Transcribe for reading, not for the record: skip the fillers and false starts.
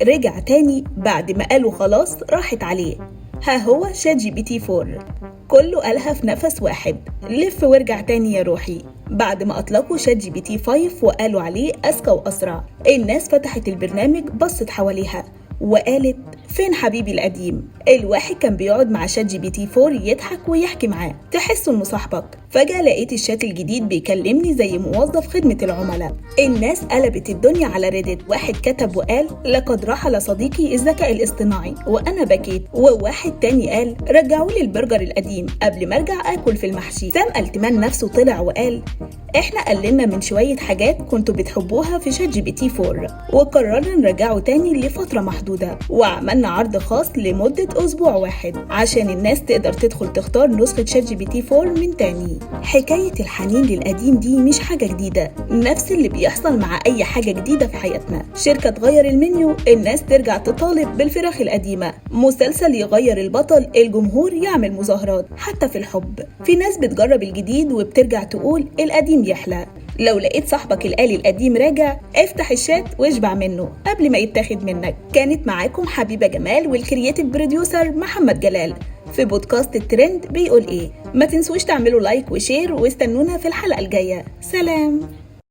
رجع تاني بعد ما قالوا خلاص راحت عليه. ها هو ChatGPT 4، كله قالها في نفس واحد، لف وارجع تاني يا روحي. بعد ما أطلقوا ChatGPT 5 وقالوا عليه أذكى وأسرع، الناس فتحت البرنامج، بصت حواليها وقالت: فين حبيبي القديم؟ الواحد كان بيقعد مع ChatGPT 4 يضحك ويحكي معاه، تحسه انه صاحبك. فجأة لقيت الشات الجديد بيكلمني زي موظف خدمة العملاء. الناس قلبت الدنيا على Reddit. واحد كتب وقال: لقد رحل صديقي الذكاء الاصطناعي وأنا بكيت. وواحد تاني قال: رجعوا لي البرجر القديم قبل ما ارجع اكل في المحشي. سام التمان نفسه طلع وقال: احنا قللنا من شوية حاجات كنتوا بتحبوها في ChatGPT 4 وقررنا نرجعه تاني لفترة محدودة، وعملنا عرض خاص لمدة أسبوع واحد عشان الناس تقدر تدخل تختار نسخة ChatGPT 4 من تاني. حكاية الحنين للقديم دي مش حاجة جديدة، نفس اللي بيحصل مع أي حاجة جديدة في حياتنا. شركة تغير المنيو، الناس ترجع تطالب بالفراخ القديمة. مسلسل يغير البطل، الجمهور يعمل مظاهرات. حتى في الحب في ناس بتجرب الجديد وبترجع تقول القديم يحلى. لو لقيت صاحبك الآلي القديم راجع، افتح الشات واشبع منه قبل ما يتاخد منك. كانت معاكم حبيبة جمال وال creative producer محمد جلال في بودكاست الترند بيقول ايه. ما تنسوش تعملوا like و share واستنونا في الحلقة الجاية. سلام.